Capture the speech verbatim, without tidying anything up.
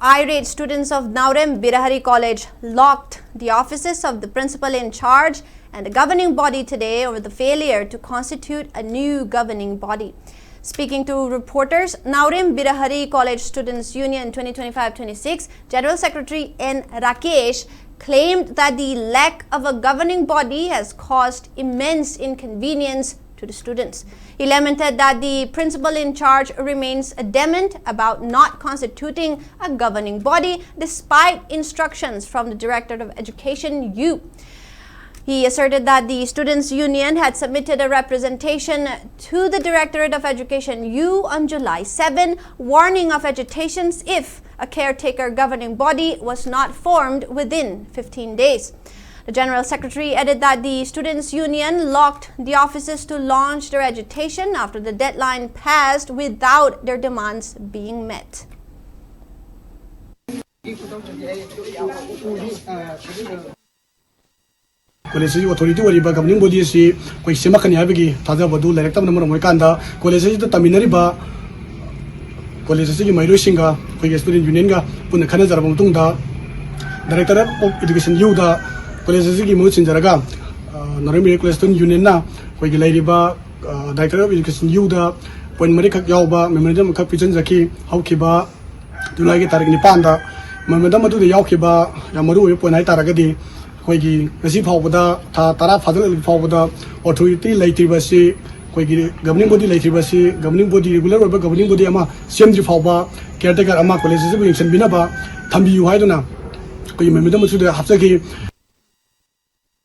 Irate students of Naorem Birahari College locked the offices of the principal in charge and the governing body today over the failure to constitute a new governing body. Speaking to reporters, Naorem Birahari College Students Union twenty twenty-five twenty-six General Secretary N Rakesh claimed that the lack of a governing body has caused immense inconvenience to the students. He lamented that the principal in charge remains adamant about not constituting a governing body despite instructions from the Directorate of Education U. He asserted that the Students' Union had submitted a representation to the Directorate of Education U on July seven, warning of agitations if a caretaker governing body was not formed within fifteen days. The General Secretary added that the Students' Union locked the offices to launch their agitation after the deadline passed without their demands being met. ꯀꯣꯂꯦꯖꯁꯤꯒꯤ authority ꯑꯣꯏꯔꯤꯕ governing body ꯑꯁꯤ ꯑꯩꯈꯣꯏ ꯁꯦꯝꯃꯛꯀꯅꯤ ꯍꯥꯏꯕꯒꯤ ꯊꯥꯖꯕ ꯑꯗꯨ ꯂꯩꯔꯛꯇꯕꯅ ꯃꯔꯝ ꯑꯣꯏꯔꯀꯥꯟꯗ college ꯑꯁꯤꯗ ꯇꯝꯃꯤꯟꯅꯔꯤꯕ ꯀꯣꯂꯦꯖ ꯑꯁꯤꯒꯤ ꯃꯍꯩꯔꯣꯏꯁꯤꯡꯒ ꯑꯩꯈꯣꯏꯒꯤ ꯁ꯭ꯇꯨꯗꯦꯟ ꯌꯨꯅꯤꯌꯟꯒ ꯄꯨꯟꯅ ꯈꯟꯅꯖꯔꯕ ꯃꯇꯨꯡꯗ ꯗꯥꯏꯔꯦꯛꯇꯔꯦꯠ ꯑꯣꯐ ꯏꯗꯨꯀꯦꯁꯟ ꯌꯨꯗ ꯀꯣꯂꯦꯖ ꯑꯁꯤꯒꯤ ꯃꯍꯨꯠ ꯁꯤꯟꯖꯔꯒ ꯅꯣꯔꯠ ꯏꯁ ꯀꯣꯂꯦꯖ ꯁ꯭ꯇꯨꯗꯦꯟ ꯌꯨꯅꯤꯌꯟꯅ ꯑꯩꯈꯣꯏꯒꯤ ꯂꯩꯔꯤꯕ ꯗꯥꯏꯔꯦꯛꯇꯔꯦꯠ ꯑꯣꯐ ꯏꯗꯨꯀꯦꯁꯟ ꯌꯨꯗ ꯄꯣꯏꯟ ꯃꯔꯤꯈꯛ ꯌꯥꯎꯕ ꯃꯦꯃꯣꯔꯦꯟꯗꯝ ꯑꯃꯈꯛ ꯄꯤꯁꯤꯟꯖꯈꯤ꯫ ꯍꯧꯈꯤꯕ ꯖꯨꯂꯥꯏꯒꯤ ꯇꯥꯔꯤꯛ ꯅꯤꯄꯥꯟꯗ ꯃꯦꯃꯣꯔꯦꯟꯗꯝ ꯑꯗꯨꯗ ꯌꯥꯎꯈꯤꯕ ꯌꯥꯝ ꯃꯔꯨ ꯑꯣꯏꯕ ꯄꯣꯏꯟ ꯍꯥꯏ ꯇꯥꯔꯒꯗꯤ ꯑꯩꯈꯣꯏꯒꯤ ꯉꯁꯤ ꯐꯥꯎꯕꯗ ꯊꯥ ꯇꯔꯥ ꯐꯥꯖꯤꯜꯂꯛꯂꯕ ꯐꯥꯎꯕꯗ ꯑꯣꯊꯣꯔꯤꯇꯤ ꯂꯩꯇ꯭ꯔꯤꯕ ꯑꯁꯤ ꯑꯩꯈꯣꯏꯒꯤ ꯒꯕꯔꯅꯤꯡ ꯕꯣꯗꯤ ꯂꯩꯇ꯭ꯔꯤꯕ ꯑꯁꯤ ꯒꯕꯔꯅꯤꯡ ꯕꯣꯗꯤ ꯔꯤꯒꯨꯂꯔ ꯑꯣꯏꯕ ꯒꯕꯔꯅꯤꯡ ꯕꯣꯗꯤ ꯑꯃ ꯁꯦꯝꯗ꯭ꯔꯤ ꯐꯥꯎꯕ ꯀꯦꯌꯔ ꯇꯦꯀꯔ ꯑꯃ ꯀꯣꯂꯦꯖ ꯑꯁꯤꯕꯨ ꯌꯦꯡꯁꯤꯟꯕꯤꯅꯕ ꯊꯝꯕꯤꯌꯨ ꯍꯥꯏꯗꯨꯅ ꯑꯩꯈꯣꯏꯒꯤ ꯃꯦꯃꯣꯔꯦꯟꯗꯝ ꯑꯁꯤꯗ ꯍꯥꯞꯆꯈꯤ꯫